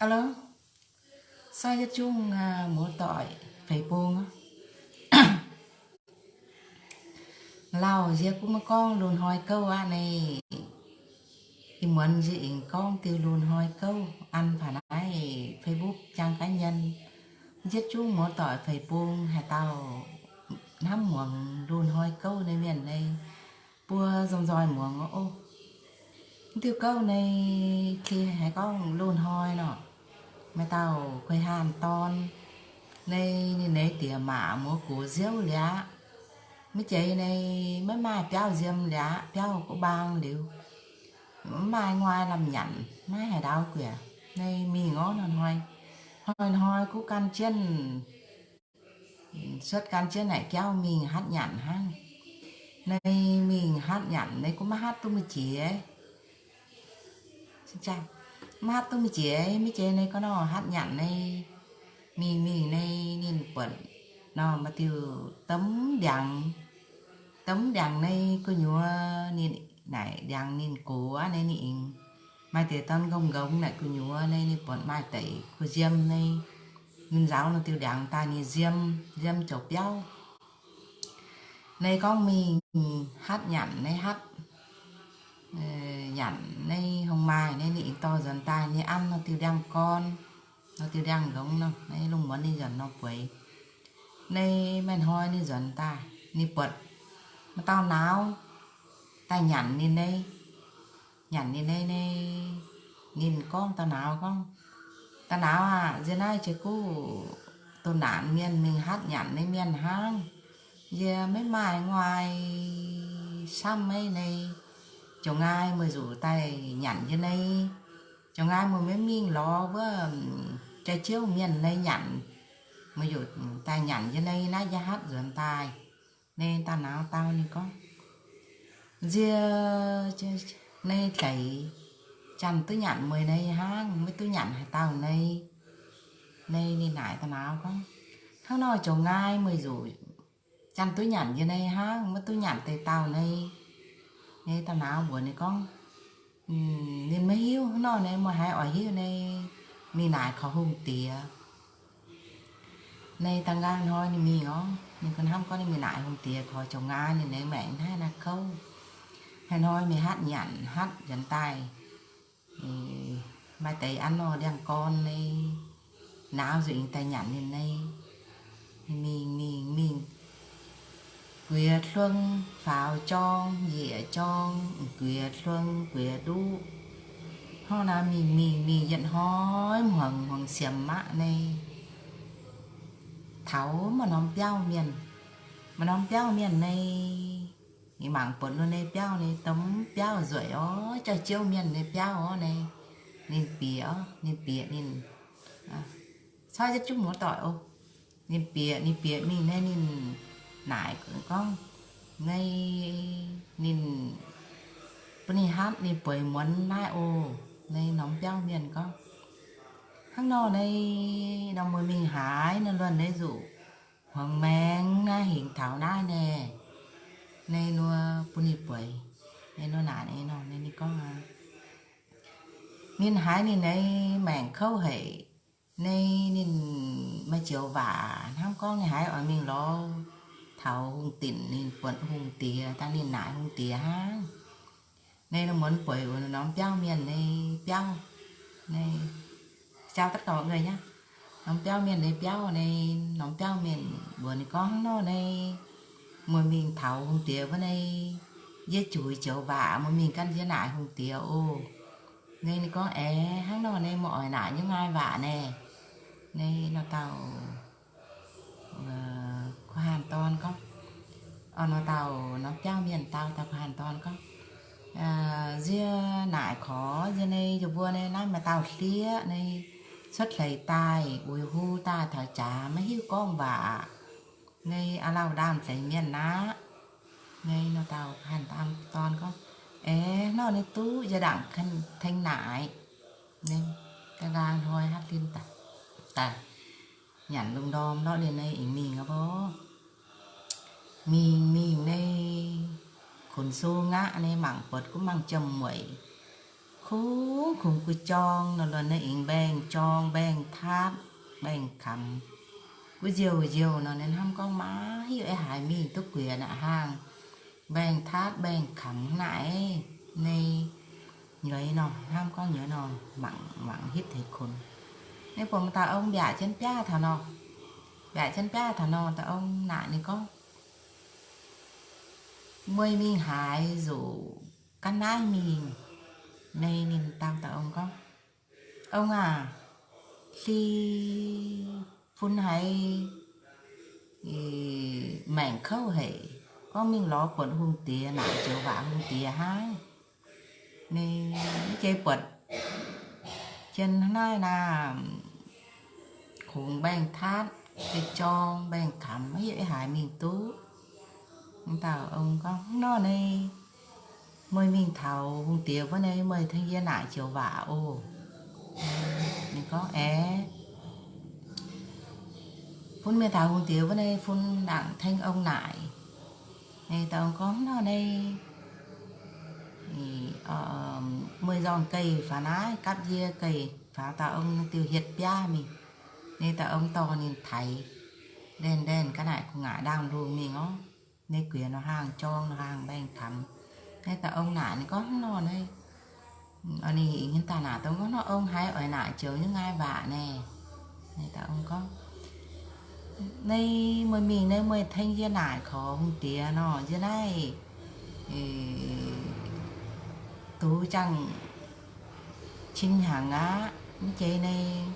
Alo, sorv yietv zungv muoz-doic feix bung. Lauh nziex gunv maiv gorngv loz-hnoi gouv aqv. Naaiv ih muonz nziex aengx gorngv diuh loz-hnoi gouv an faaux naaiv Facebook jang gaav nyen. Yietv zungv muoz-doic feix bung haaix dauh hnamv muangx loz-hnoi gouv nyei mienh naaiv, buo nzoi-nzoih muangx oc. Diuh gouv naaiv ki haiz gorngv loz-hnoi nor, maaih dauh kuei haanh dorn, naaiv ninh nyei diex maac muoz gox nziouv liuz aqv. Maiv zeiz naaiv maiv maaih biauv nziem liuz aqv, biauv guv mbaang liuz, maiv maaih nguaai lamh nyanc, maiv haaix ndau guic. Naaiv mingh orv hnoi-hnoi, hnoi-hnoi guv gan jienv, cuotv gan jienv naaic jauv mingh hatv nyanc hnangv. Naaiv mingh hatv nyanc naaiv guv maiv hatv duqv mingh jiex. Maiv hatv duqv mingh jiex, maiv jiex naaiv gorngv nor hatv nyanc naaiv, mingh mingh naaiv ninh buatc nor maaih diuh domh ndiangx. Domh ndiangx naaiv gu'nyuoz ninh naaic ndiangx ninh gox aqv naaiv ninh aengx maaih deix dorn nqomz-nqomz naaic gu'nyuoz naaiv ninh buatc maaih deix kuh nziem naaiv. Ninh nzaaux nor diuh ndiangx daaih ninh nziem, nziem ziouc biauv. Naaiv gorngv mingh hatv nyanc naaiv hatv nyanc naaiv hungh maaih naaiv ninh aengx dorh nzuonx daaih ninh an nor diuh ndiangx-gorn, nor diuh ndiangx-nqongx nor naaiv lungh muonz ninh nzuonx nor bueix. Naaiv maaih hnoi ninh nzuonx daaih ninh buatc maaih dauh nauz daaih nyanc ninh naaiv. Nyanc ninh naaiv naaiv, ninh gorngv dauh nauz gorngv, Dauh nauz aah, nziex naaiv jiex guv doh naanc mienh mingh hatv nyanc naaiv mienh hnangv. Yie maiv maaih nguaai samv maiv naaiv. Ziouc nqaai meih nzuqc daaih nyanc yie naaiv. Ziouc nqaai meih maiv mingh lorz wuov jai-ziouv mienh naaiv nyanc. Meih nzuqc daaih nyanc yie naaiv, naaiv yie hatv nzuonx daaih. Naaiv dauh nauz dau ninh gorngv, Nziex naaiv deix janx duqv nyanc meih naaiv hnangv, maiv duqv nyanc haaix dauh naaiv. Naaiv ninh naaic dauh nauz gorngv, Hnangv nor ziouc nqaai meih nzuqc janx duqv nyanc yie naaiv hnangv, maiv duqv nyanc deix dauh naaiv. Naaiv dauh nauz mbuox ninh gorngv, Ninh maiv hiuv. Hnangv nor naaiv meih haiz oix hiuv naaiv, mingh naaic korv hungh diex. Naaiv da'nqaang hnoi ninh mingh orv, ninh gunv hnamv gorngv ninh mingh naaic hungh diex korv ziouc nqaai ninh naaiv maengc hnangv naaiv kouv. Haaix hnoi mingh hatv nyanc hatv nzuonx daaih, maaih deix an nor ndiangx-gorn naaiv, nauz nzuqc daaih nyanc ninh naaiv. Mingh mingh mingh, guiex hluong faaux jorng, njiec jorng, guiex hluong guiex nduqv. Hnangv naaiv mingh mingh mingh yietc hnoi hmuangx hmuangx siemx aqv naaiv, taux maaih norm biauv mienh. Maaih norm biauv mienh naaiv, ninh mangc buatc ninh nyei biauv naaiv domh biauv nzueic orv, jauv-jiouv mienh nyei biauv orv naaiv. Ninh bieqc orv, ninh bieqc ninh, corc yietv zungv muoz-doic oc. Ninh bieqc, ninh bieqc mingh naaiv ninh naaic gorngv, naaiv ninh bun ninh hatv ninh bueix muonz naaiv oc. Naaiv norm biauv mienh gorngv, Hnangv nor naaiv nor meih mingh haaix nor luonx naaiv nzuqc hmuangx maengx naaiv hingx taux naaiv naaiv, naaiv nor bun ninh bueix. Naaiv nor naaic nor ninh gorngv, ninh haiz ninh naaiv maengc kouv haic. Naaiv ninh maaih joux waac hnamv gorngv ninh haiz oix mingh lorz taux hungh dinc, ninh buatc hungh diex dangh ninh naaic hungh diex hnangv. Naaiv nor muonz bueix wuov norm biauv mienh nyei biauv, naaiv jauv daaih gauh nqaih nyei, norm biauv mienh nyei biauv naaiv, norm biauv mienh mbuox ninh gorngv, Hnangv nor naaiv, meih mingh taux hungh diex wuov naaiv, yie juix joux waac, meih mingh gan yie naaic hungh diex oc. Naaiv ninh gorngv, Aeqv, hnangv nor naaiv meih oix naaic nyei nqaai waac naaiv? Naaiv nor dauh kuv haanh dorn gorngv, nor dauh norm biauv mienh dau dauh kuv haanh dorn gorngv, Nziex naaic korv nziex naaiv, yie mbuo naaiv naaiv maaih dauh hlieqv naaiv cuotv hleix daaih, uix hu daaih taux jaax maiv hiuv gorngv waac. Naaiv aav lauh ndaamv-hleix mienh aqv. Naaiv nor dauh kuv haanh dorn gorngv, Aeqv, hnangv nor naaiv duqv, yie ndaangc tengx naaic. Naaiv da'nqaang hnoi hatv linh daaih, nyanc lungh ndorm lorqc, ninh naaiv aengx mingh aqv mbuo. Mingh mingh naaiv, kunx sung aqv naaiv, mangc buatc gunv mangc jiem-mueic. Kungx kungx gu'jorng nor, luonx naaiv ih mbaengx-jorng, mbaengx-taatv, mbaengx-kamx, gu'nziouh nziouh nor, ninh hnamv gorngv, Maiv hiuv ei haaix mingh duqv guiex naaic hnaangx, mbaengx-taatv mbaengx-kamx naaic. Ninh nyueiz nor, hnamv gorngv nyueiz nor, mangc mangc hitv hec kunx. Ninh buatc m'dauh ong mbiaauc jienv biaav taux nor. Mbiaauc jienv biaav taux nor, dauh ong naaic ninh gorngv, Meih mingh haaix nzuqc ga'naaiv mingh? Nor ninh dau dauh ong gorngv, Ong aah, hli fun haiz maengc kouv haic, gorngv mingh lorz buatc hungh diex naaic joux waac hungh diex hnangv. Ninh mv jei buatc jien hnangv naaiv naaic, kungx mbaengx-taatv, gu'jorng, mbaengx-kamx, maiv hiuv ei haaix mingh duqv. Dauh ong gorngv, Nor naaic, meih mingh taux hungh diex wuov naaic, meih tengx yie naaic joux waac oc. Ninh gorngv, Aeqv, fun mingh taux hungh diex wuov naaic, fun ndaangc tengx ong naaic. Ninh dauh ong gorngv, Nor naaic, meih nzorng geh faaux naaiv gapv yie, geh faaux. Dauh ong diuh hietv biaav mingh. Ninh dauh ong dorh ninh taaix ndaen-ndaen ga'naaiv gu'nguaaic ndaangh lungh mingh orv. Ninh guiex nor hnaangx jorng, nor hnaangx mbaengx-kamx. Ninh dauh ong naaic ninh gorngv, Nor naaic, ninh hingv daaih naaic dauh ong gorngv, Nor ong haiz oix naaic joux nyei nqaai waac naaic? Ninh dauh ong gorngv, Naaic meih mingh naaic, meih tengx yie naaic korc hungh diex nor, yie naaiv duqv jangx cin hnyangx aqv. Mv jeiz naaic,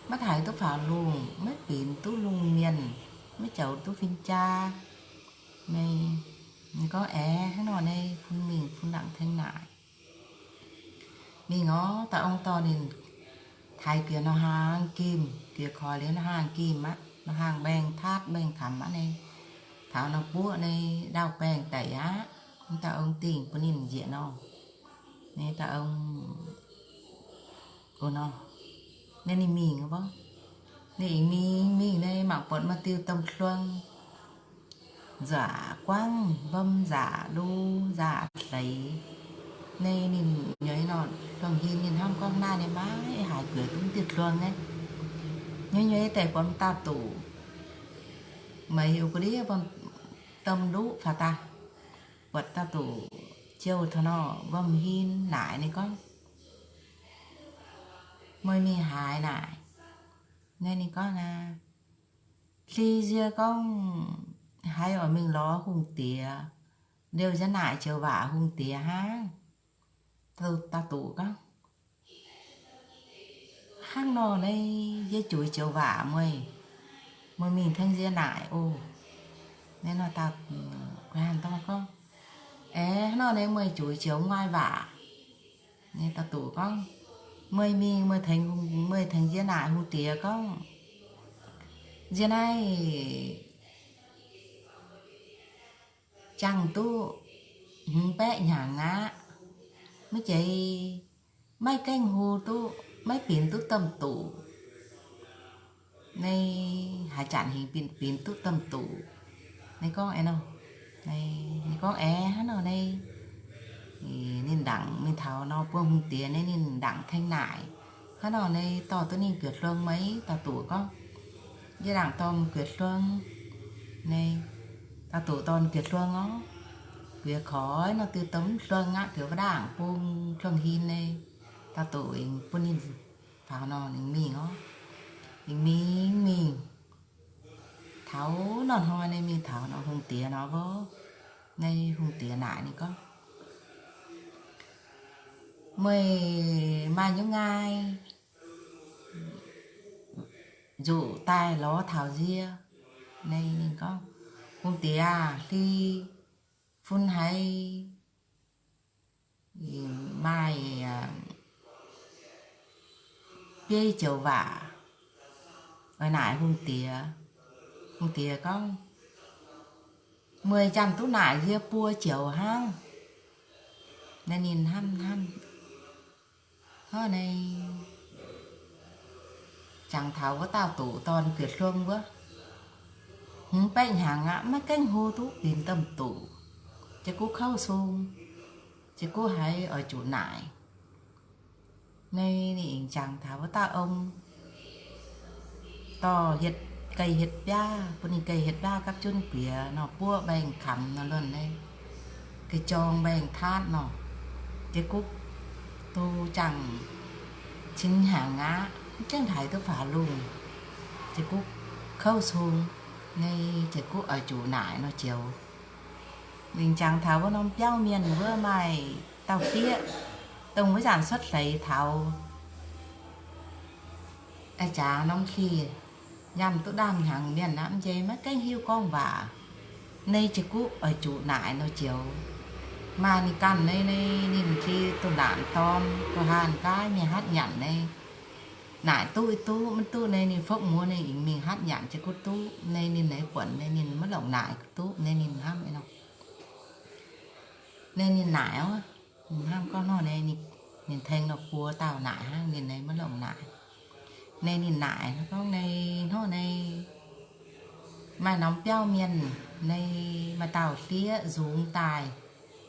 maiv taaix duqv faaux lungh, maiv binc duqv lungh mienh, maiv joux duqv fin-jaa. Naaic, ninh gorngv, Aeqv, hnangv nor naaic, fun mingh fun ndaangc tengx naaic. Mingh orv, dauh ong dorh ninh taaix guiex nor hnaangx gimh, guiex korc liuz nor hnaangx gimh aqv, nor hnaangx mbaengx-taatv mbaengx-kamx aqv naaic. Taux nor buoqv naaic ndaauv baengh daic aqv. Dauh ong dingh bun ninh njiec nor. Naaic dauh ong, o nor, naaiv ninh mingh orv, ninh mingh mingh naaic mangc buatc maaih diuh domh hluang nzaac guangv, mbom nzaac lu, nzaac hleix. Naaic ninh nyueiz nor, hluangx-hinh ninh hnamv gorngv naaiv ninh maiv haiz guiex duqv diuh hluang naaiv. Nyueiz nyueiz daaih buatc dauh doqc, meih heuc ga'ndiev domh nduqv faaux daaih. Buatc dauh doqc jouh taux nor, mbom hinh naaic ninh gorngv, Meih mingh haaix naaic? Naaiv ninh gorngv, Aa, hli yie gorngv haiz oix mingh lorz hungh diex, liouh yie naaic joux waac hungh diex hnangv. Dauh doqc gorngv, Hnangv nor naaic, yie juix joux waac meih, meih mingh tengx yie naaic oc. Naaiv nor dauh guai haaix dauh gorngv, Aeqv, hnangv nor naaic meih juix joux nqaai waac? Naaiv dauh doqc gorngv, Meih mingh, meih tengx, meih tengx yie naaic hungh diex gorngv, yie naaiv jangx duqv hmz baeqv hnyangx aqv. Maiv jeiz, maiv gaengh hlo duqv, maiv binc duqv domh doqc. Naaiv haaix zanc hingx binc, binc duqv domh doqc? Naaiv gorngv, Aeqv, nor, naaiv gorngv, Aeqv, hnangv nor naaiv, ninh ndaangc mingh taux nor buangh hungh diex naaiv, ninh ndaangc tengx naaic. Hnangv nor naaiv dorh duqv ninh guiex hluang maiv? Dauh doqc gorngv, Yie ndaangc dorh guiex hluang. Naaiv dauh doqc dorh guiex hluang orv. Guiex korc nor diuh domh hluang aqv, guiex wuov ndaangc bung hluangx-hinh naaiv. Dauh doqc aengx bun ninh faaux nor ninh mingh orv. Ninh mingh mingh taux nor hnoi naaiv mingh taux nor hungh diex nor, naaiv hungh diex naaic ninh gorngv, Meih maaih nyungc nqaai nzuqc daaih lorz taux yie? Naaiv ninh gorngv, Hungh diex aah, hli fun haiz maaih biei joux waac oix naaic hungh diex. Hungh diex gorngv, Meih janx duqv naaic yie buo joux hnangv. Naaiv ninh hnamv hnamv, Hnangv naaiv, jangx taux wuov dauh doqc dorh guiex hluang wuov, hmz baeqv hnyangx aqv, maiv gaengh hlo duqv binc domh doqc. Jiex guv kouv sung, jiex guv haiz oix zuqc naaic. Naaiv ninh jangx taux wuov dauh ong dorh hietc ga'hietc biaav, bun ninh ga'hietc biaav gapv junv bueix nor, buov mbaengx-kamx nor, luonx naaiv ga'jorng mbaengx-taatv nor, jiex guv du jangx cin hnyangx aqv, mv gaengh taaix duqv faaux lungh. Jiex guv kouv sung, naaiv jiex guv oix zuqc naaic nor joux. Ninh jangx taux wuov norm biauv mienh wuov maaih dauh fiev, dongh wuov zanc cuotv seix taux a'jaax norm hlieqv, yaac duqv ndaamv-hnyangx mienh aqv, mv jiex maiv gaengh hiuv gorngv waac. Naaiv jiex guv oix zuqc naaic nor joux. Maaih ninh ganh naaiv, naaiv ninh hlieqv duqv naanc dorn, gu'hanh gaaix mingh hatv nyanc naaiv. Naaic duqv, duqv, maiv duqv naaiv ninh fopv muoz naaiv aengx mingh hatv nyanc jiex guv duqv. Naaiv ninh naaiv buonc naaiv ninh maiv longc naaic duqv, naaiv ninh hnamv nor. Naaiv ninh naaic oc, ninh hnamv gorngv nor naaiv ninh tengx nor buo dauh naaic hnangv, ninh naaiv maiv longc naaic. Naaiv ninh naaic gorngv naaiv hnangv naaiv, maaih norm biauv mienh, naaiv maaih dauh hlieqv nzungx daaih,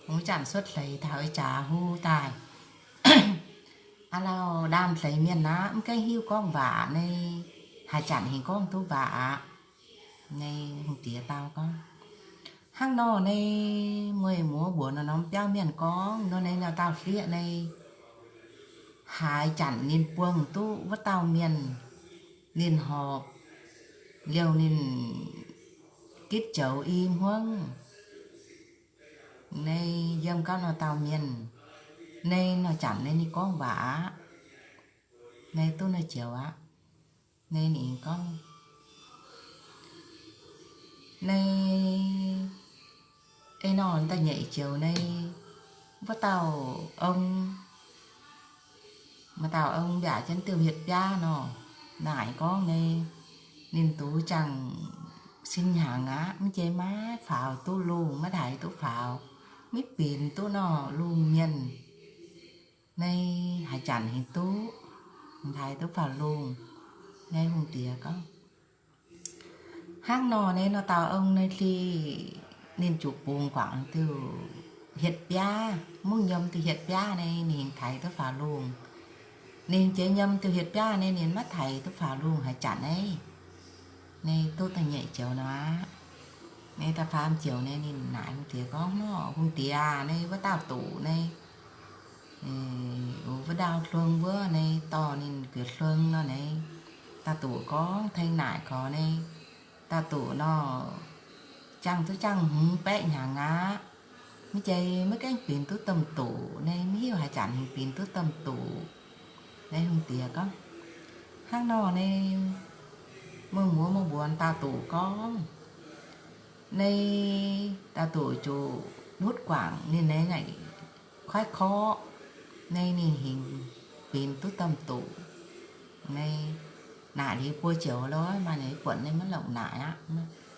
wuov zanc cuotv seix taux ih jaax hlo daaih. Aav lauh ndaamv-seix mienh aqv, mv gaengh hiuv gorngv waac, naaiv haaix zanc hingx gorngv duqv waac aqv. Naaiv hungh diex dau gorngv, hnangv nor naaiv mueiz muoz mbuox nor norm biauv mienh gorngv nor, naaiv nor dauh hlieqv naaiv, haaix zanc ninh buangh duqv wuov dauh mienh, ninh horpc liouh ninh gitv joux i hmuangv. Naaiv yiem gauh nor dauh mienh, naaiv nor zanc naaiv ninh gorngv waac aqv. Naaiv duqv nor joux aqv. Naaiv ninh gorngv, naaiv ei nor da'nyeic joux naaiv, wuov dauh ong, maaih dauh ong mbiaauc jienv diuh hietc biaav nor, naaic gorngv naaiv, ninh duqv jangx sin hnyangx aqv, mv jiex maiv faaux duqv lungh, maiv taaix duqv faaux, maiv binc duqv nor lungh mienh. Naaiv haaix zanc hingx duqv, taaix duqv faaux lungh? Naaiv hungh diex gorngv, hnangv nor naaiv nor dauh ong naaiv hlieqv ninh zuqc bungx guangc diuh hietc biaav, mungv yiem diuh hietc biaav naaiv ninh hingx taaix duqv faaux lungh. Ninh jiex yiem diuh hietc biaav naaiv ninh maiv taaix duqv faaux lungh haaix zanc naaiv? Naaiv duqv da'nyeic joux nor aqv. Naaiv da'faam joux naaiv ninh naaic hungh diex gorngv, nor hungh diex aah, naaiv wuov dauh duqv naaiv, wuov ndau hluang wuov naaiv dorh ninh guiex hluang nor naaiv, dauh duqv gorngv tengx naaic gorx naaiv, dauh duqv nor jangx duqv jangx hmz baeqv hnyangx aqv. Mv jiex maiv gaengh binc duqv domh duqv naaiv, maiv hiuv haaix zanc hingx binc duqv domh duqv. Naaiv hungh diex gorngv, hnangv nor naaiv, muoz muoz muoz mbuox dauh duqv gorngv, naaiv dauh duqv zuqc ndutv guangc ninh naaiv naaic kuaaiv korqv, naaiv ninh hingx binc duqv domh duqv. Naaiv naaic liuz buo joux lorqc, maaih naaiv buonc naaiv maiv longc naaic aqv.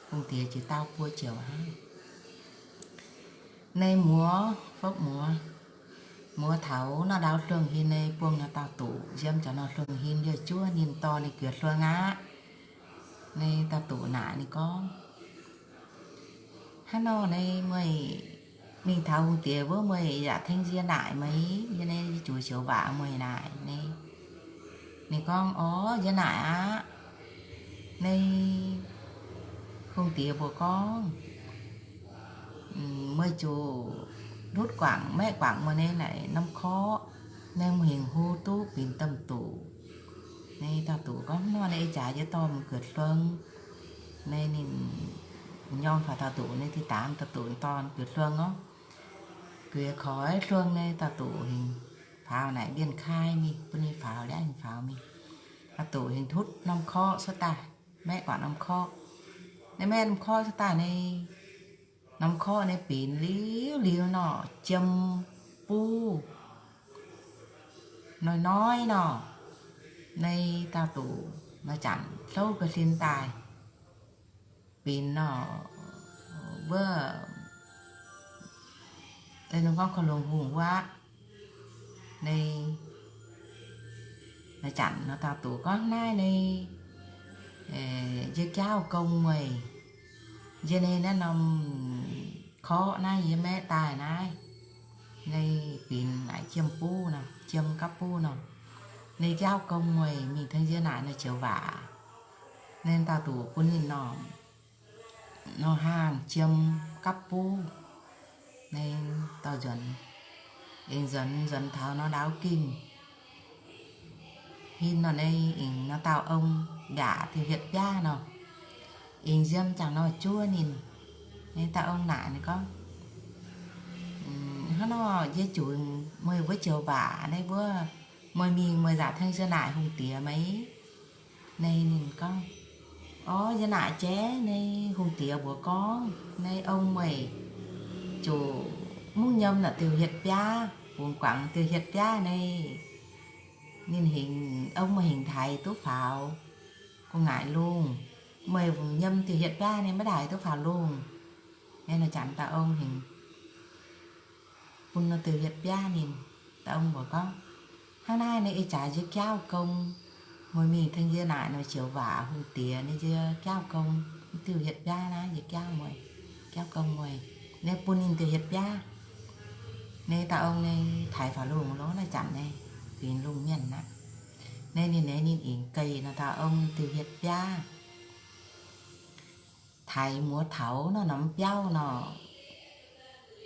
Hungh diex ziouc dau buo joux hnangv. Naaiv muoz, fopv muoz, muoz taux nor ndau hluang hin naaiv buangh nor dauh duqv yiem jaax nor hluang hin liouh juov ninh dorh ninh guiex hluang aqv. Naaiv dauh duqv naaic ninh gorngv, hnangv nor naaiv meih mingh taux hungh diex wuov, meih yaac tengx yie naaic meih, yie naaiv zuqc joux waac meih naaic naaiv. Ninh gorngv, orv, yie naaic aqv. Naaiv hungh diex mbuox gorngv, meih zuqc ndutv guangc, maeqv guangc meih naaiv naaic norm korqv, naaiv meih hingx hu duqv binc domh duqv. Naaiv dauh duqv gorngv, nor naaiv ih jaax yie dorh meih guiex hluang. Naaiv ninh nyorng faaux dauh duqv naaiv, daaih dauh duqv dorh guiex hluang orv. Guiex koix hluang naaiv dauh duqv hingx faaux naaic mbienv kai mingh, bun ninh faaux liangv hingx faaux mingh. Dauh duqv hingx ndutv norm korqv cuotv daaih, maeqv guangc norm korqv. Naaiv maeqv norm korqv cuotv daaih naaiv, norm korqv naaiv binc liuz liuz nor, jiem buv noi noi nor. Naaiv dauh duqv nor zanc hlouv ga'hlen daaih, binc nor, wuov, ninh gorngv korv-longx hungh wuov aqv. Naaiv, naaiv zanc nor dauh duqv gorngv, naaiv naaiv, yie jauv gong meih, yie naaiv naaiv norm korqv naaiv yie maeqv daaih naaiv, naaiv binc naaic jiem buv nor, jiem gapv buv nor. Ninh jauv gong mueiz mingh tengx yie naaic nor joux waac. Ninh dauh duqv bun ninh norm, norm haangh jiem gapv buv. Ninh dauh nzuonx, aengx nzuonx, nzuonx taux norm ndau gingh hin nor, ninh aengx norm dauh ong mbiaac diuh hietv biaav nor, aengx nziem jangx nor juov ninh. Ninh dauh ong naaic ninh gorngv, Hnangv nor yie juix meih wuov joux waac naaiv wuov, meih mingh meih nzaangc tengx yie naaic hungh diex maiv? Ninh gorngv, Orv, yie naaic jaiv. Ninh hungh diex mbuox gorngv, Ninh ong meih zuqc mungv nyiemc naaic diuh hietv biaav, bungx guangc diuh hietv biaav naaiv. Ninh hingx, ong meih hingx taaix duqv faaux gu'nguaaic lungh. Meih nyiemc diuh hietv biaav ninh maiv daaih duqv faaux lungh. Ninh janx dauh ong hingx bun nor diuh hietv biaav ninh. Dauh ong mbuox gorngv, Hnangv naaiv ninh ih jaax yie jauv gong, meih mingh tengx yie naaic nor joux waac hungh diex, ninh yie jauv gong, diuh hietv biaav naaiv yie jauv mueiz, jauv gong mueiz. Ninh bun ninh diuh hietv biaav. Ninh dauh ong ninh taaix faaux lungh lorz naaiv janx ninh, fingx lungh mienh aqv. Ninh, ninh, ninh, ninh aengx geh nor dauh ong diuh hietv biaav taaix muoz taux nor norm biauv nor,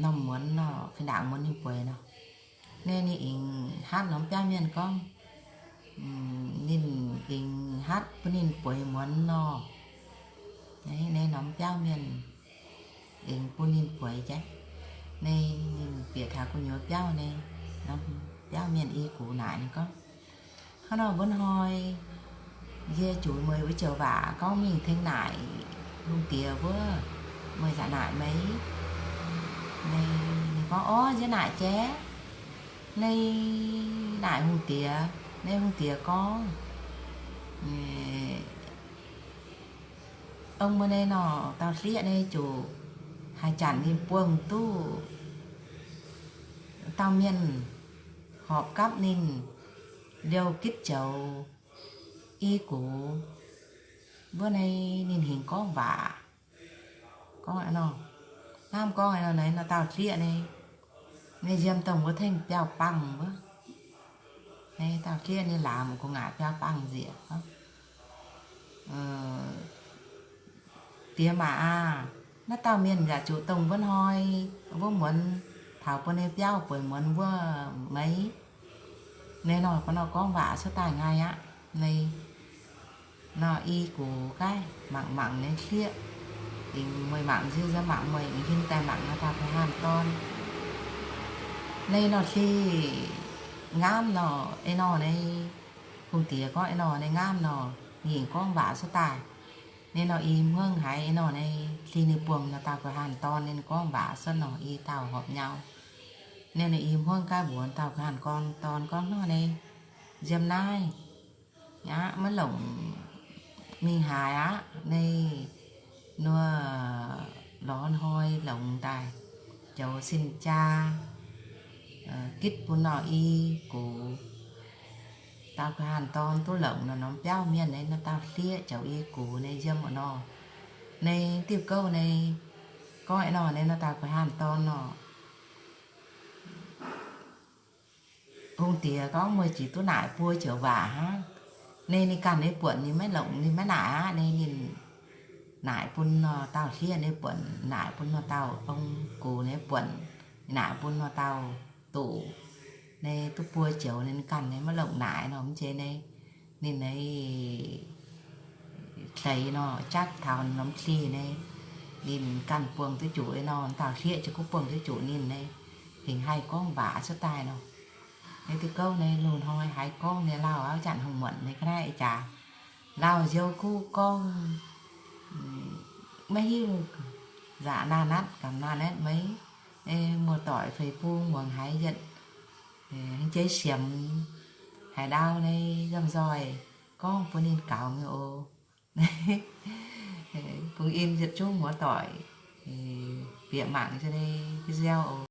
norm muonz nor, fih ndaangc muonz ninh bueix nor, ninh, ninh aengx hatv norm biauv mienh gorngv, ninh aengx hatv bun ninh bueix muonz nor. Ninh norm biauv mienh aengx bun ninh bueix jaiv. Ninh, ninh bieqc taux gu'nyuoz biauv, ninh norm biauv mienh i gux naaic ninh gorngv, Hnangv nor wuov hnoi yie juix meih wuov joux waac gorngv mingh tengx naaic hungh diex wuov, meih nzaangc naaic maiv? Ninh gorngv, Orv, yie naaic jaiv. Ninh naaic hungh diex, ninh hungh diex gorngv, Ong meih naaiv nor dauh hlieqv naaiv zuqc haaix zanc ninh buangh duqv dauh mienh horpc gapv ninh liouh gitv joux i gux wuov naaiv, ninh hingx gorngv waac. Gorngv nor, hnamv gorngv nor, naaiv nor dauh hlieqv naaiv, ninh yiem dongh wuov tengx biauv-bangh wuov. Naaiv dauh hlieqv ninh laamc gu'nguaaic biauv-bangh nzieqc, Diex maac aah, naaiv dauh mienh yaac zuqc dongh wuov hnoi wuov muonz taux bun ninh biauv bueix muonz wuov maiv? Naaiv nor, nor gorngv waac cuotv daaih nqaai aqv. Naaiv nor i gux gaaih mangc mangc naaiv hlieqv, aengx meih mangc nziex, nziex mangc meih, aengx hin daaih mangc nor dauh guai haanh dorn. Naaiv nor hlieqv ngamv nor, ei nor naaiv hungh diex gorngv ei nor naaiv ngamv nor, ninh aengx gorngv waac cuotv daaih. Naaiv nor i hmuangv haiz ei nor naaiv hlieqv ninh buangh nor dauh guai haanh dorn, ninh gorngv waac cuotv nor i dauh horpc nyau. Naaiv nor i hmuangv gaav mbuox dauh guai haanh dorn, dorn gorngv nor naaiv, nziem naaiv aqv, maiv longc mingh haaix aqv. Naaiv nor lorz hnoi longc daaih joux sin jaa gitv bun nor i gux. Dauh guai haanh dorn duqv longc nor norm biauv mienh naaiv, nor dauh hlieqv joux i gux naaiv yiem nor. Naaiv diuh gouv naaiv gorngv ei nor naaiv, nor dauh guai haanh dorn nor, hungh diex gorngv meih jiex duqv naaic buo joux waac hnangv. Naaiv ninh ganh naaiv buonc ninh maiv longc, ninh maiv naaic aqv. Naaiv ninh naaic bun nor dauh hlieqv naaiv buonc, naaic bun nor dauh ong gux naaiv buonc, naaic bun nor dauh doqc. Naaiv duqv buo joux ninh ganh naaiv maiv longc naaic nor, mv zeiz naaiv ninh naaiv deix nor jatv taux norm hlieqv naaiv, ninh ganh buangh duqv zuqc ei nor, dauh hlieqv ziouc kuv buangh duqv zuqc ninh naaiv, hingx haih gorngv waac cuotv daaih nor. Naaiv diuh gouv naaiv loz-hnoi haiz gorngv naaiv lauh auv janx hungh muonc naaiv ga'naaiv ih jaax lauh nziouv kuv gorngv maiv hiuv nzaqc naah natv gamh naah natv maiv, muoz-doic Facebook muangx haiz yietc jeiv siemx haaix ndau naaiv yiem nzoih gorngv bun ninh gaux nyei oc. Bun in yietc zungv muoz-doic bieqc mangc nyei video oc.